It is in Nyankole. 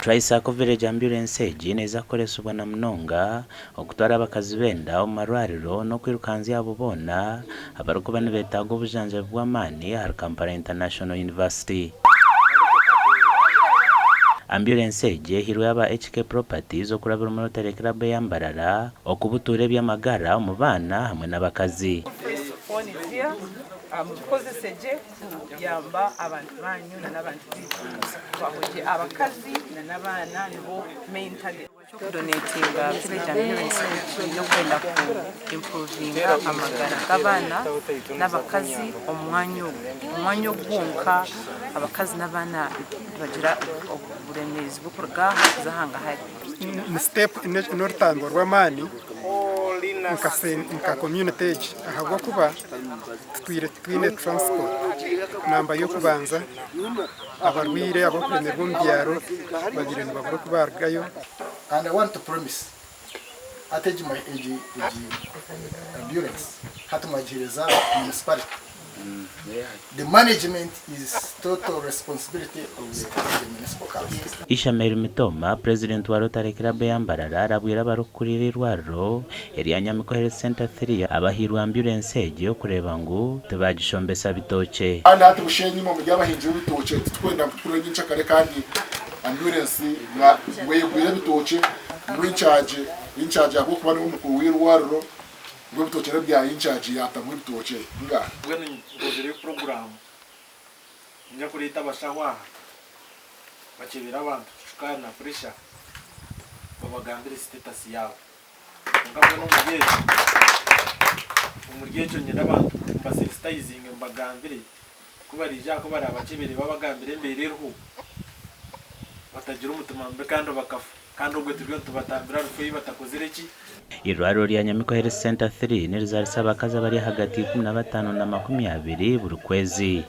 Tricycle Village Ambulance egi neeza kukoresibwa na munonga okutwara abakazi b'enda omu marwariro n'okwirukanzya abo boona abarikuba nibetaaga obujanjabi bw'amaani ahari Kampala International University. Ambulance egi ehairwe aba HK Properties okurabira omu Rotary Club eya Mbarara okubutuura eby'amagara omu baana hamwe n'abakazi. Phone is here, mubikozese gye kuyamba abantu banyu na n'abantu baitu. Twahwegye abakazi na n'abaana nibo main target. Okudonatinga village ambulance twine okwenda ku improvinga amagara g'abaana n'abakazi omu mwanya ogu. Omwanya ogu gwonka abakazi n'abaana nibagira oburemeezi bw'okuruga aha kuza hangahari. Ni step n'orutambi rw'amaani nka community egi ahabw'okuba tutwire titwine transport. Namba y'okubanza, abarwaire abarikuremerwa omu byaro babaire nibabura oku baarugayo. And I want to promise hati egi egi ambulance hati mwagiheereza municipality the management is total responsibility of the municipal council. Ishamel Mitoma, Purezidenti wa Rotary Club eya Mbarara arabwire abarikukurira eirwariro erya Nyamiko Health Centre 3 abahairwe amburensi egi okureeba ngu tibagishombesa bitookye. Kandi hati Bushenyi imwe muri abahingi b'ebitookye titurikwenda ngu tukurire nyencakare kandi amburensi ngu eyegwire ebitookye ngu incharge incharge ahabw'okuba niwe mukuru w'eirwariro ngu ebitookye n'ebya incharge yaatamu ebitookye nga. Mbwenu nkozireyo puroguraamu niinyija kureeta abashaho aha bakyebere abantu shukaari na puresha babagambire sitetasi yaabo. Kwonka mbwenu omuri ekyo, omuri ekyo nyine abantu mbasensitayizinge mbagambire ku bariija aha ku baraabakyebere babagambire embeera eriho batagira omutima mubi kandi bakafa. Kandi obwo turiyo nitubatambira rufu ei batakozire ki? Eirwariro rya Nyamiko Health Centre 3 nirizarisa abakazi abari ahagati ya 15 na 20 buri kwezi.